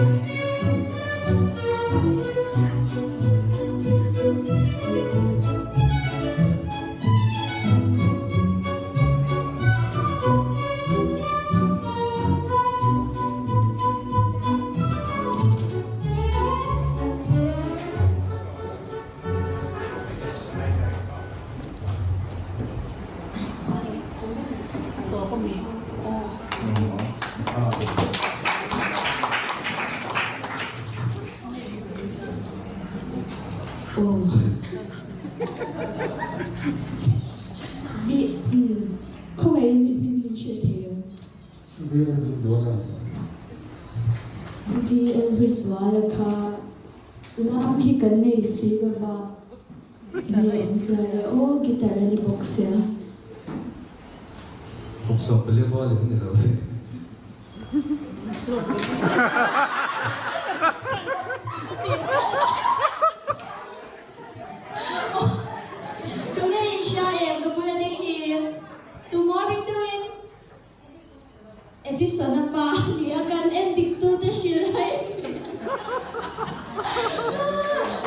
Aw. Vi, umm, khawngaihin i hming min hrilh thei em? Vi, Elvis Zuala kha lam hi kan nei si lova, enge awmzia le aw, guitar a ni bawk sia. Kum 14 rual in ni lo ve. Tunge in hria em ka bula ding hi? Tumaw ring deuhin Edison-a pa nia kan en dik tute hrilh hai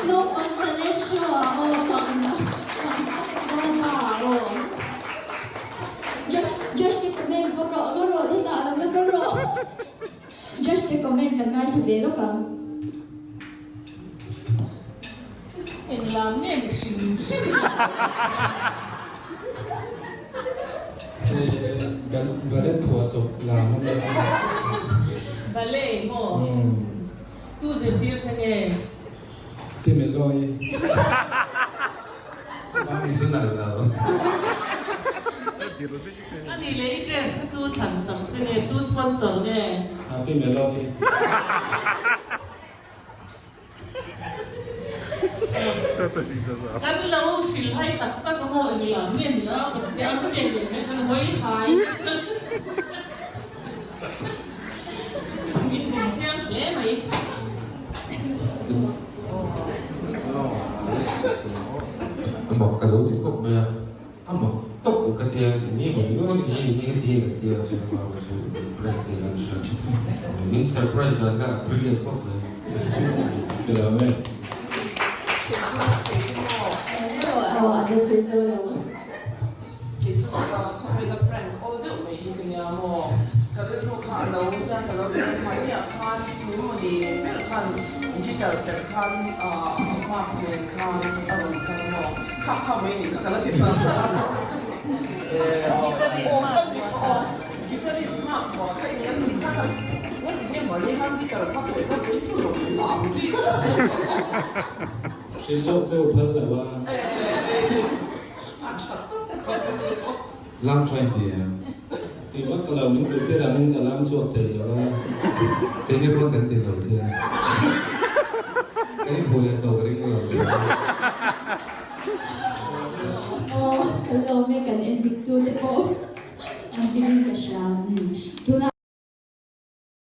naupang talent show ah aw fakna fakna ka ti dawn ta aw. Josh Josh te comment bawk rawh ka rawh hetah lo la ka rawh Josh te comment kan ngaithla ve lawk ang. Eng lam nge ni hrim hrim Ballet phuah chawp lam a nia. Ballet maw? Tu zirtir che nge? Ti Meloi. Chuvang i chu nalh lo. A nih leh i dress kha tu thlan sak che nge? Tu sponsor nge? Happy Melody. Kan lo hrilh hai tak tak a maw eng lam nge ni a kan ti ang nge ni mai kan hawi hai nasa min bum chiang hle mai. A mak ka lo ti khawp mai a, a mak tawp ka tia ni ni ni ni ni ka ti ka tia chu ka chu prank te kan hria min surprise dan kha a brilliant khawp mai. Ka lo e. Aw an la sawi zo lo. Kei chu khawvela prank awl deuh mai hi ka nia maw? Ka rilru kha a lo hian ka lo rilru hmai miah khan nimawni ber khan guitar perh khan mask nen khan a rawn kal a maw? Kha kha mai nih kha ka la ti char char a. Aw kha ni kha aw guitarist mask vuah kha i ni an ti kha ka ngaih ti nge mawni khan guitar kha pawisa pui chu rawn lam ri Hrilh lawk cheu phal lo a. Lam tha inti em? Ti vak ka lo, min zirtir angin ka lam chhuak thei lo a. Keini pawn kan ti lo che. Ka inhmuh leh tawh ka ring lo. Aw, kan lawm e, kan en dik tu te pawh an hlim in ka hria. Tunah.